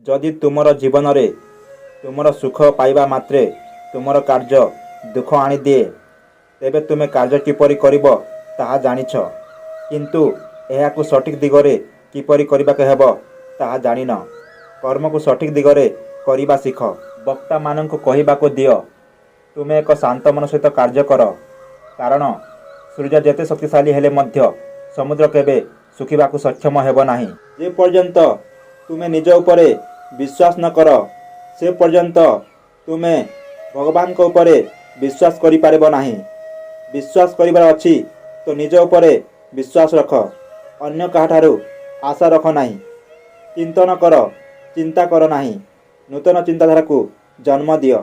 ଯଦି ତୁମର ଜୀବନରେ ତୁମର ସୁଖ ପାଇବା ମାତ୍ରେ ତୁମର କାର୍ଯ୍ୟ ଦୁଃଖ ଆଣିଦିଏ, ତେବେ ତୁମେ କାର୍ଯ୍ୟ କିପରି କରିବ ତାହା ଜାଣିଛ, କିନ୍ତୁ ଏହାକୁ ସଠିକ୍ ଦିଗରେ କିପରି କରିବାକୁ ହେବ ତାହା ଜାଣିନ। କର୍ମକୁ ସଠିକ୍ ଦିଗରେ କରିବା ଶିଖ। ବକ୍ତାମାନଙ୍କୁ କହିବାକୁ ଦିଅ। ତୁମେ ଏକ ଶାନ୍ତ ମନ ସହିତ କାର୍ଯ୍ୟ କର, କାରଣ ସୂର୍ଯ୍ୟ ଯେତେ ଶକ୍ତିଶାଳୀ ହେଲେ ମଧ୍ୟ ସମୁଦ୍ର କେବେ ଶୁଖିବାକୁ ସକ୍ଷମ ହେବ ନାହିଁ। ଯେ ପର୍ଯ୍ୟନ୍ତ ତୁମେ ନିଜ ଉପରେ ବିଶ୍ୱାସ ନ କର, ସେ ପର୍ଯ୍ୟନ୍ତ ତୁମେ ଭଗବାନଙ୍କ ଉପରେ ବିଶ୍ୱାସ କରିପାରିବ ନାହିଁ। ବିଶ୍ୱାସ କରିବାର ଅଛି ତ ନିଜ ଉପରେ ବିଶ୍ୱାସ ରଖ, ଅନ୍ୟ କାହାଠାରୁ ଆଶା ରଖ ନାହିଁ। ଚିନ୍ତନ କର, ଚିନ୍ତା କର ନାହିଁ। ନୂତନ ଚିନ୍ତାଧାରାକୁ ଜନ୍ମ ଦିଅ।